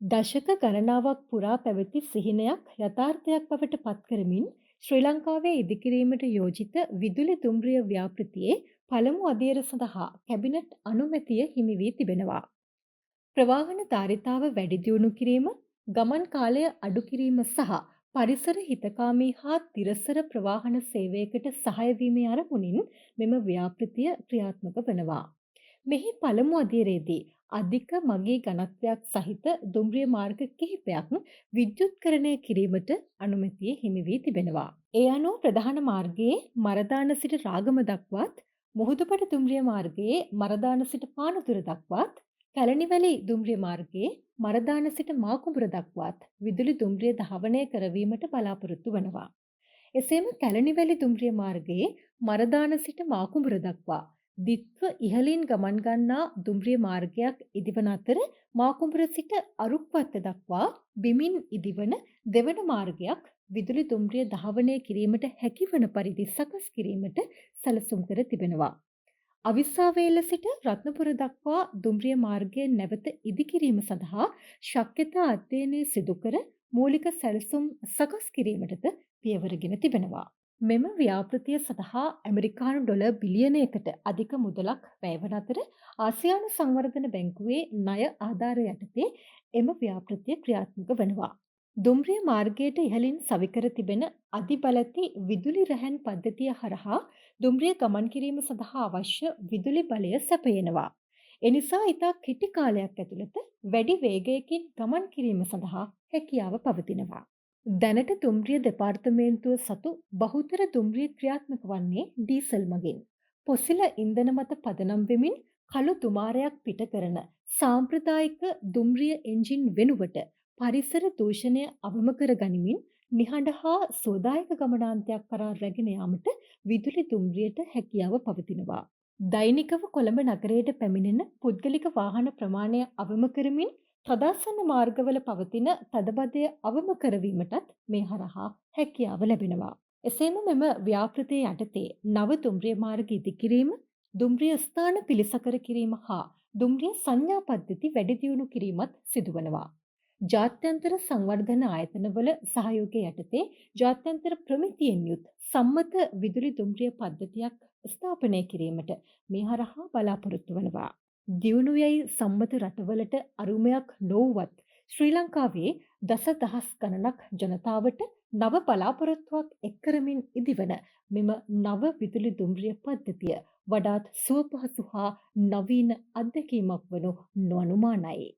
දශක ගණනාවක් පුරා පැවති සිහිනයක් යථාර්ථයක් බවට පත් කරමින් ශ්‍රී ලංකාවේ ඉදිකිරීමට යෝජිත විදුලි දුම්රිය ව්‍යාපෘතියේ පළමු අදියර සඳහා කැබිනට් අනුමැතිය හිමි වී තිබෙනවා. ප්‍රවාහන ධාරිතාව වැඩි දියුණු කිරීම, ගමන් කාලය අඩු කිරීම සහ පරිසර හිතකාමී හා තිරසර ප්‍රවාහන සේවයකට සහාය වීමේ අරමුණින් මෙම ව්‍යාපෘතිය ක්‍රියාත්මක වනවා. මෙහි පළමු අදියරේදී අධික මගී ඝනත්වයක් සහිත දුම්රිය මාර්ග කිහිපයක් විද්‍යුත්කරණය කිරීමට අනුමැතිය හිමි වී තිබෙනවා. ඒ අනුව ප්‍රධාන මාර්ගයේ මරදාන සිට රාගම දක්වාත්, මුහුදුපඩ දුම්රිය මාර්ගයේ මරදාන සිට පානදුර දක්වාත්, කැලණිවැලි දුම්රිය මාර්ගයේ මරදාන සිට මාකුඹුර දක්වාත් විදුලි දුම්රිය ධාවනය කරවීමට බලාපොරොත්තු වනවා. එසේම කැලණිවැලි දුම්රිය මාර්ගයේ මරදාන සිට මාකුඹුර දක්වා ද්විත්ව ඉහළින් ගමන් ගන්නා දුම්රිය මාර්ගයක් ඉදිවන අතර, මාකුඹුර සිට අරුක්වත්ත දක්වා බිමින් ඉදිවන දෙවන මාර්ගයක් විදුලි දුම්රිය ධාවනය කිරීමට හැකිවන පරිදි සකස් කිරීමට සැලසුම් කර තිබෙනවා. අවිස්සාවේල්ල සිට රත්නපුර දක්වා දුම්රිය මාර්ගය නැවත ඉදිකිරීම සඳහා ශක්‍යතා අධ්‍යයනය සිදු කර මූලික සැලසුම් සකස් කිරීමටද පියවරගෙන තිබෙනවා. මෙම ව්‍යාපෘතිය සඳහා ඇමරිකානු ඩොලර් බිලියනයකට අධික මුදලක් වැයවන අතර, ආසියානු සංවර්ධන බැංකුවේ ණය ආධාර යටතේ එම ව්‍යාපෘතිය ක්‍රියාත්මක වනවා. දුම්රිය මාර්ගයට ඉහළින් සවිකර තිබෙන අධිබලති විදුලි රැහැන් පද්ධතිය හරහා දුම්රිය ගමන් කිරීම සඳහා අවශ්‍ය විදුලි බලය සැපයෙනවා. එනිසා ඉතා කෙටි කාලයක් ඇතුළත වැඩි වේගයකින් ගමන් කිරීම සඳහා හැකියාව පවතිනවා. දැනට දුම්රිය දෙපාර්තමේන්තුව සතු බහුතර දුම්රිය ක්‍රියාත්මක වන්නේ ඩීසල් මගින්. පොසිල ඉන්ධන මත පදනම් වෙමින් කළු දුමාරයක් පිට කරන සාම්ප්‍රදායික දුම්රිය එන්ජින් වෙනුවට පරිසර දූෂණය අවම කර ගනිමින් නිහඬ හා සුවදායක ගමනාන්තයක් කරා රැගෙන යාමට විදුලි දුම්රියට හැකියාව පවතිනවා. දෛනිකව කොළඹ නගරයට පැමිණෙන පුද්ගලික වාහන ප්‍රමාණය අවම කරමින් තදාසන්න මාර්ගවල පවතින තදබදය අවම කරවීමටත් මේ හරහා හැකියාව ලැබෙනවා. එසේම මෙම ව්‍යාපෘතිය යටතේ නව දුම්රිය මාර්ග ඉදිකිරීම, දුම්රිය ස්ථාන පිළිසකර කිරීම හා දුම්රිය සංඥා පද්ධති වැඩි දියුණු කිරීමත් සිදුවනවා. ජාත්‍යන්තර සංවර්ධන ආයතනවල සහයෝගය යටතේ ජාත්‍යන්තර ප්‍රමිතියෙන් යුත් සම්මත විදුලි දුම්රිය පද්ධතියක් ස්ථාපනය කිරීමට මේ හරහා බලාපොරොත්තු වනවා. දියුණු යැයි සම්මත රටවලට අරුමයක් නොවුවත්, ශ්‍රී ලංකාවේ දස දහස් ගණනක් ජනතාවට නව බලාපොරොත්තුවක් එක් කරමින් ඉදිවන මෙම නව විදුලි දුම්රිය පද්ධතිය වඩාත් සුවපහසු හා නවීන අත්දැකීමක් වනු නොඅනුමානයි.